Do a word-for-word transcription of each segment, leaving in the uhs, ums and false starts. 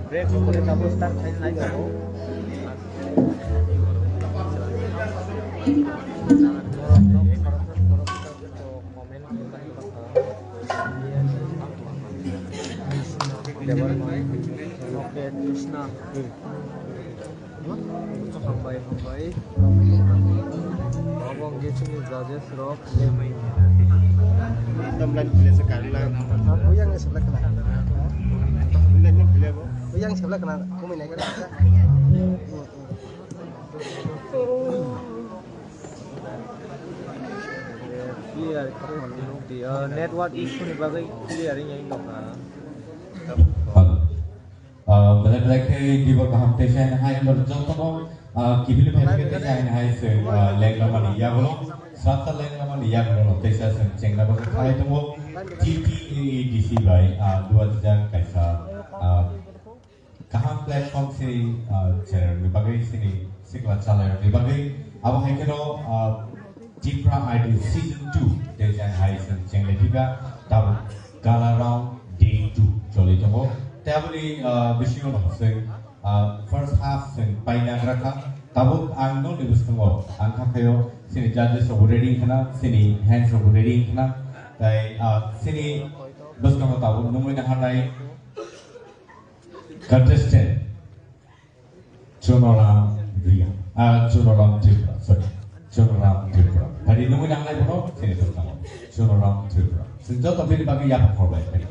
Break ni pore tabuk start khai nai jago. Hambai, hambai. Abo hwnkhe chini judges rok. Tamlani village karla. Uyang se belak kana. Uyang se belak kana. Kumui nai kana. Clear, network issue ni bagwi clear wngya wng tongkha. Ah, belai belai khe gibo kaham teisa hai, jotono, ah, kiphilwi phai khe teisa hai se, ah, lenglamani yagulo, srapsa lenglamani yagulo teisa se chengna bagwi khlai tongo. T T A A D C bai, ah, duha dijak kaisa, ah, kaham platform sini, ah, channel ni bagwi sini sikla chalai ni bagwi abo hai kheno, ah, Tipra Idol Season two tei jang hai chwng chenglai phiba tabuk gala round day two choli tongo. Tei aboni, ah, bisingo no chwng, ah, first half chwng paina gra kha. Tabuk ang nokni bwskango ang kha khaio chini judges rok bo ready wngkhana, chini hands rok bo ready wngkhana. Tei, ah, chini bwskango tabuk nungwi naharnai contestant. Chunoram Ria, ah, Chunoram Tripura, sorry, Chunoram Tripura. Tadi nungwi nangnai bono, sini tongtamo. Chunoram Tripura. Sini joto bini bagwi yapha khorbai, tadi.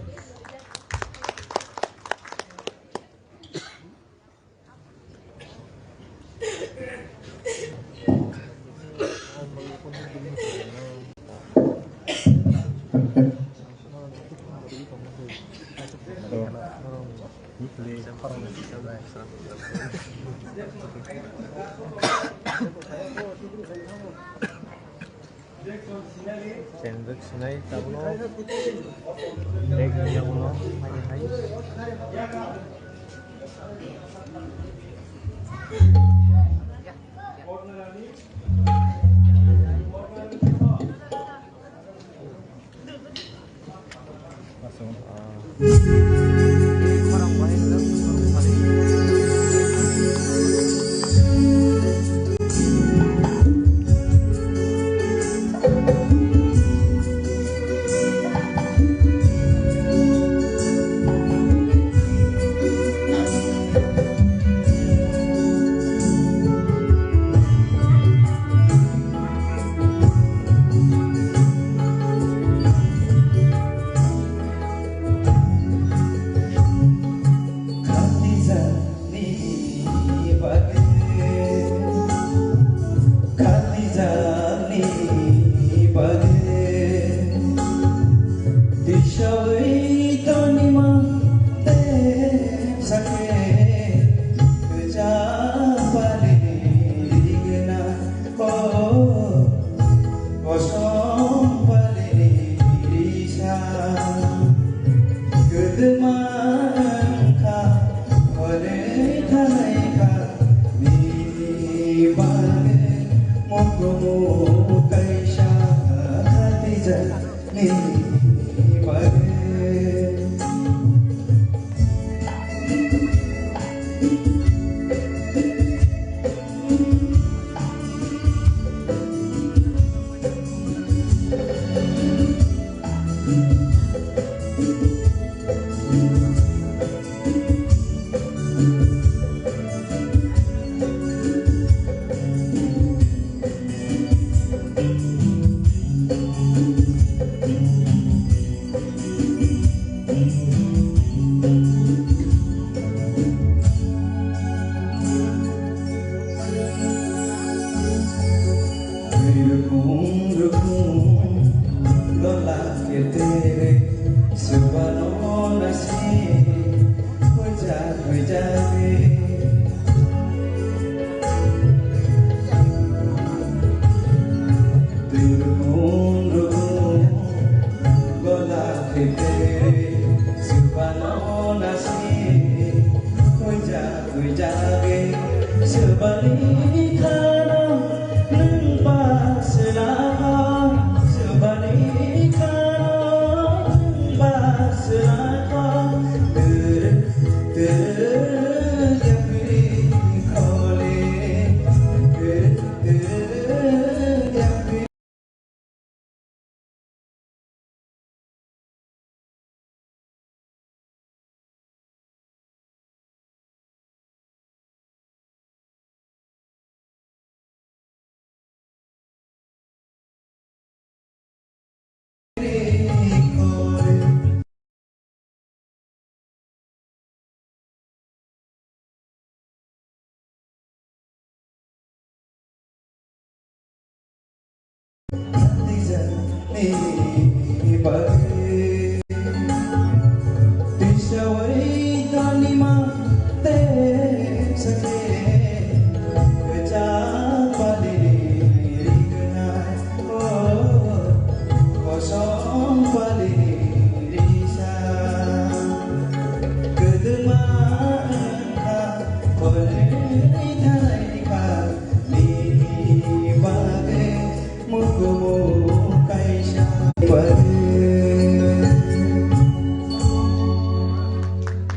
Cheng rwk sinai tabukno. Bag ni yagulo, hai hai.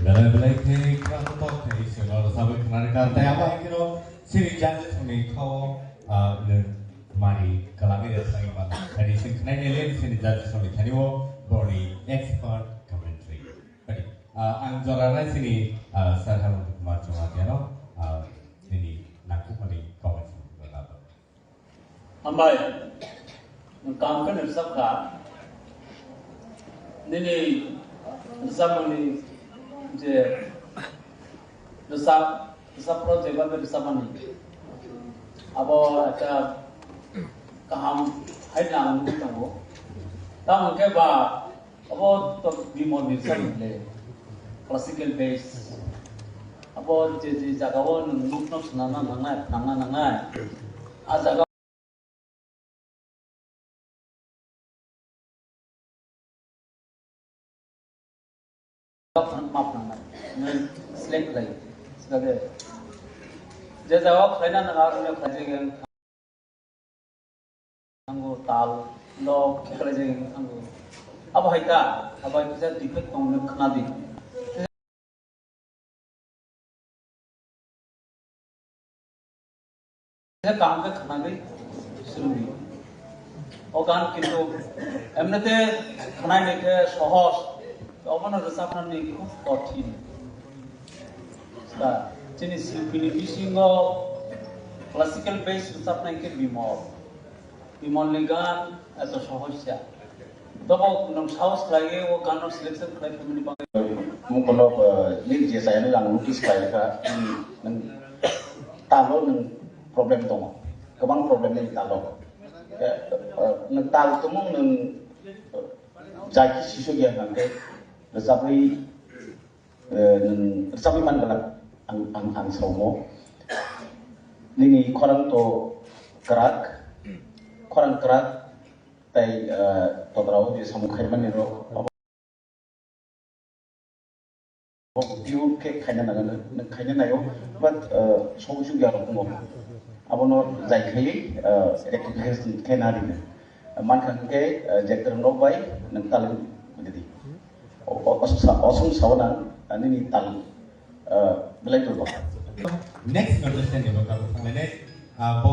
Belai belai khe khna kotor khe Iswrno rwchapwi khnarwkha. Tei abo hai kheno chini judges rokni kha-o, ah, nwng mari kwlangwi rwchapwi mano. Tei chwng khnai nai le chini judges rokni thani-o borokni expert commentary. Tei, ah, ang jora nai chini, ah, sir Hemant Kumar Jamatia no, ah, nini nangkukmani comments rwna. Hambai, nwng kaham khe rwchap kha. Nini rwchapmani je rwchap, rwchapro jeba khe rwchapmani, abo ekta kaham hai nang nugwi tongo. Tamo khe ba Abo to Bimal ni side le, classical base. Abo je je jaga o nwng nuk no swnamna nangnai, nangna nangnai. A jaga ma phnangnai. Nwng select khlai. Sida de. Je jaga o khlaina nang aro ne khlai je. Thango tal, lok, khe khlai jai thango. Abo hai ta, abo hai kisa defect tong nw khna di. Kisa kaham khe khna di, suru di. O gan kintu emnete khnai ni khe sohos, obono rwchapnani khub kothin. Ba, chini silpini bisingo classical base rwchapnai khe Bimal. Bimal ni gan eto sohos ya. Tobo nwng sahos khlaiwi o gan no selection khlai phaimani bagwi. Mung kono, eh, nini je chayani ang notice khlai kha, nini, nwng talo nwng problem tongo. Kwbang problem nini talo. Eh, eh, nwng tal tongmung nwng, eh, jai khe sisok ya hwnkhe rwchapwi Eh, nwng rwchapwi man glak ang, ang, ang saomo. Nini khorang to kwrak, khorang kwrak, tei, eh, todrao je samung khaimani rok, abo pure khe khaina nango, nwng khaina naio, but, eh, song sugya rok wngo. Abono jai khaiwi, eh, rectification khe na ringo. Mankha hwnkhe, eh, je kwrwngrok bai nwng talwng bwdidi. O, o, osong sa-, osong sawana, eh, nini talwng, eh, belai turbo. Next contestant ni bwkha bwkha nai, ah, bo.